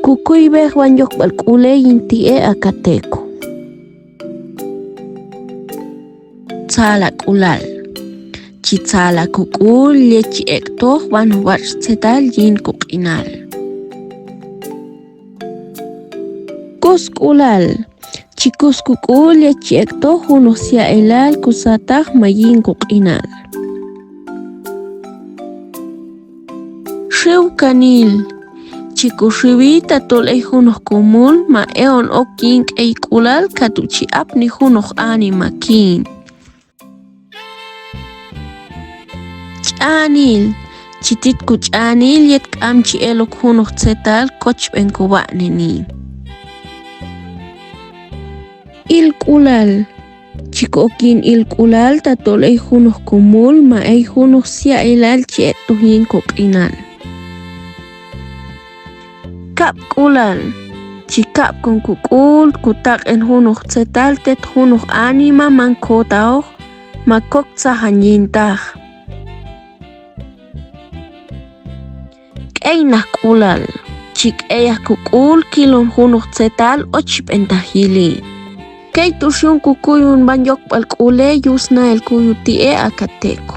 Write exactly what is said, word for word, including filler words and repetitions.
Kukuiwech Wan Yokpalkule yin ti'e aka teku. Tsalak'ulal. Chi tsalak'u k'ul yet chi ek'toj Wan Watch Tsetal yin kuk'inal. Kusk'ulal. Chi kusku k'ul yet chi ek'toj Junoj Sia'ilal kusataj ma yin kuk'inal. Sriukanil. Chi kusriwi tatolei Junoj Kumul ma eon ok yin k'eik'ulal katu chi apni Junoj Anima kin. Ch'anil. Chi titku ch'anil yet k'am chi elok Junoj Tsetal kochpengkuwa'neni. Ilk'ulal. Chi ku ok yin ilk'ulal tatolei Junoj Kumul ma ei Junoj Sia'ilal chi ek'toj yin kuk'inal. Kapk'ulal. Chi kapkungku k'ul kutak'en Junoj Tsetal tet Junoj Anima man kotaoj ma kok tsajan yintaj. K'einak'ulal. Chi k'eyaku k'ul kilon Junoj Tsetal ochpentajili. Kei tushun kukuyun Wan Yokpalkule Yusnael kuyu ti'e aka teku.